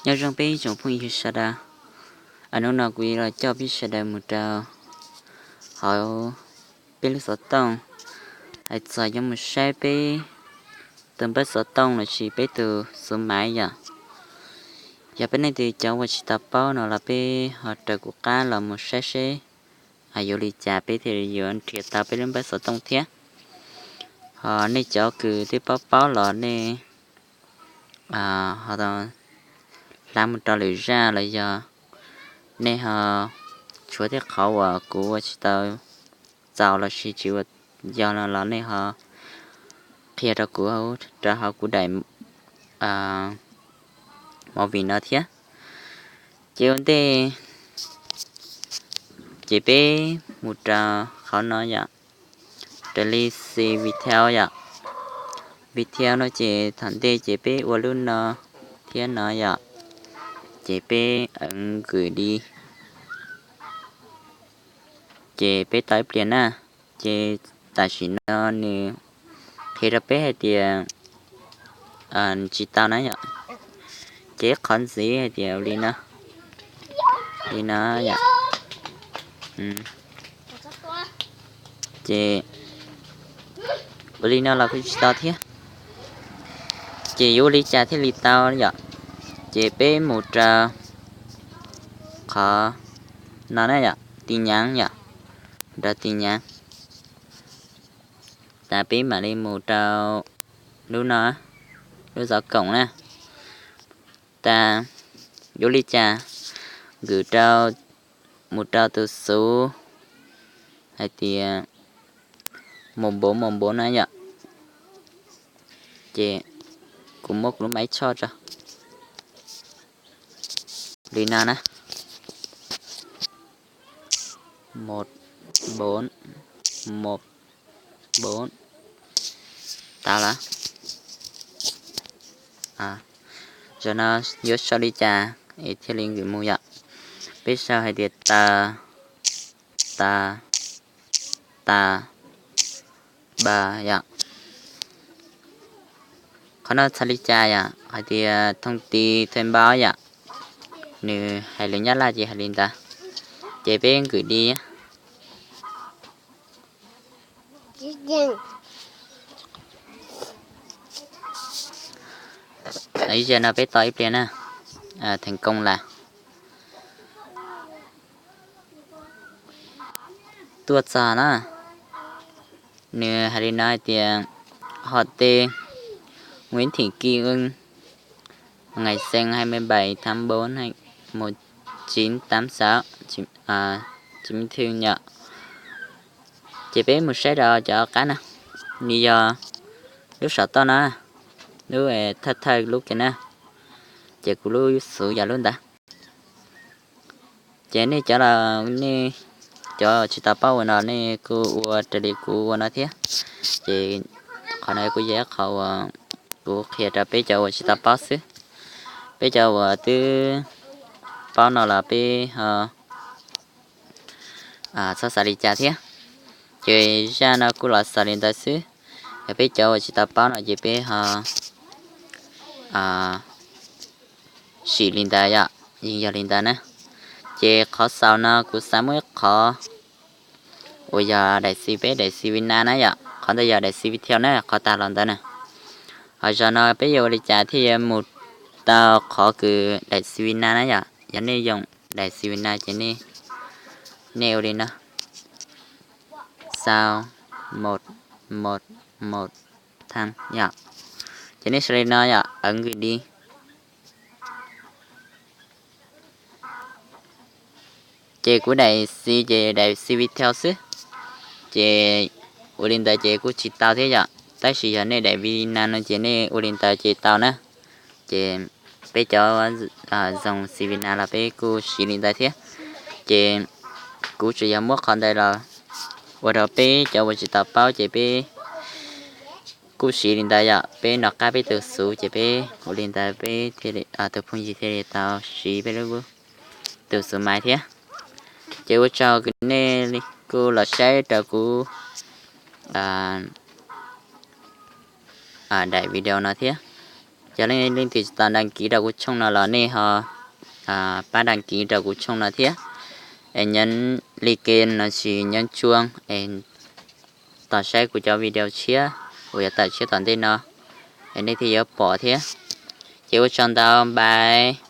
Nyob zoo peb ib tsoom phooj ywg sawv daws, hnub no kuv yuav los coj peb sawv daws mus rau hauv peb lub xov tooj, hais txog yuav mus saib peb tus npawb xov tooj lossis peb tus xuv maiv yom. Yog peb leej twg cov uas tsis tau paub no los peb ho raws kuv qab los mus saib seb yuav ua li cas peb thiaj yuav nrhiav tau peb lub npawb xov tooj thiab. Ho nej cov kws twb paub paub los nej ho hla mus rau lwm zaj los yog nej ho tshuav tej qhov uas kuv ua tsis tau txaus lossis tsis ua yog no los nej ho qhia rau kuv rau hauv kuv daim movie no thiab. Ces ua ntej ces peb mus rau qhov no yom, raws li xi video yom. Video no ces thaum ntej ces peb ua lub no thiab no yom, ces peb gửi đi. Ces peb tau ib pliag na, ces tam sim no nws qhia rau peb hais tias tsis tau na yom. Ces qhov ntxiv hais tias ua li no, li no yom. Ces ua li no los kuj tsis tau thiab. Ces yuav ua li cas thiaj li tau yom? Ces peb mus rau qhov no na yom, tin nhắn yom, rau tin nhắn. Tas peb mam li mus rau lub no, lub zov koom na. Tas yuav ua li cas gửi rau, mus rau tus xuv hais tias một bốn một bốn na yom. Ces kuv muab kuv lub maiv tshoj tso li no na, một bốn một bốn. Tau lawm. Zaum no yuav sau li cas es thiaj li gửi mus yom? Peb sau hais tias tas, tas, tas, ba yom. Qhov no txhais li cas yom? Hais tias thông tin thuê bao yom. Nws hais lus Nyab Laj ces hais li ntawd. Ces peb gửi đi. Ib zaug no peb tos ib pliag na. Thành công lawm. Tuaj txog na. Nws hais li no hais tias họ tên Nguyễn Thị Kim Ưng, ngày sinh hai mươi bảy tháng bốn một chín tám sáu, chứng minh thư yom. Ces peb mus saib rau cov qab na. Nws yog lub saum toj na, lub thawj thawj lub kiag na. Ces kuv lub xuv yog lub ntawd. Ces nej cov los nej cov tsis tau paub ua no nej kuj ua raws li kuv ua no thiab. Ces qhov no kuj yog ib qhov uas kuv qhia rau peb cov uas tsis tau paub xwb. Peb cov uas twb paub no los peb ho txhob xav li cas thiab. Ces zaj no kuj los xaus li ntawd xwb. Yog peb cov uas tsis tau paub no ces peb ho sim li ntawd yom, yeej yog li ntawd na. Ces qhov xaus no kuv xav muab ib qhov uas yog daim xi peb daim xi Việt Nam na yom, qhov ntawd yog daim xi Viettel na, qhov tag los ntawd na. Ho zaum no peb yuav ua li cas thiaj yuav mus tau qhov kws daim xi Việt Nam na yom? Yog nej yoo daim xi Việt Nam ces nej ua li no, sau một một một tháng yom. Ces nej sau li no yom, ấn gửi đi. Ces kuv daim xi ces daim xi Viettel xwb. Ces ua li ntawd ces kuj tsis tau thiab yom. Tab sis yog nej daim Việt Nam no ces nej ua li ntawd ces tau na. Ces peb cov zoo xi Việt Nam los peb kuj siv li ntawd thiab. Ces kuv tsuas yog muab qhov ntawd los ua rau peb cov uas tsis tau paub ces peb kuj siv li ntawd yom. Peb nov qab peb tus xuv ces peb ua li ntawd peb thiaj li, tus phooj ywg thiaj li tau siv peb lub tus xuv maiv thiab. Ces ua tsaug kws nej kuj los saib rau kuv daim video no thiab. Yog leej twg tsis tau đăng ký rau kuv tshooj no los nej ho pab đăng ký rau kuv tshooj no thiab, es nhấn like no tsis nhấn chuông es tos saib kuv cov video tshiab uas yuav tawm tshiab tom ntej no es nej thiaj yuav pom thiab. Ces ua tsaug ntau, bye.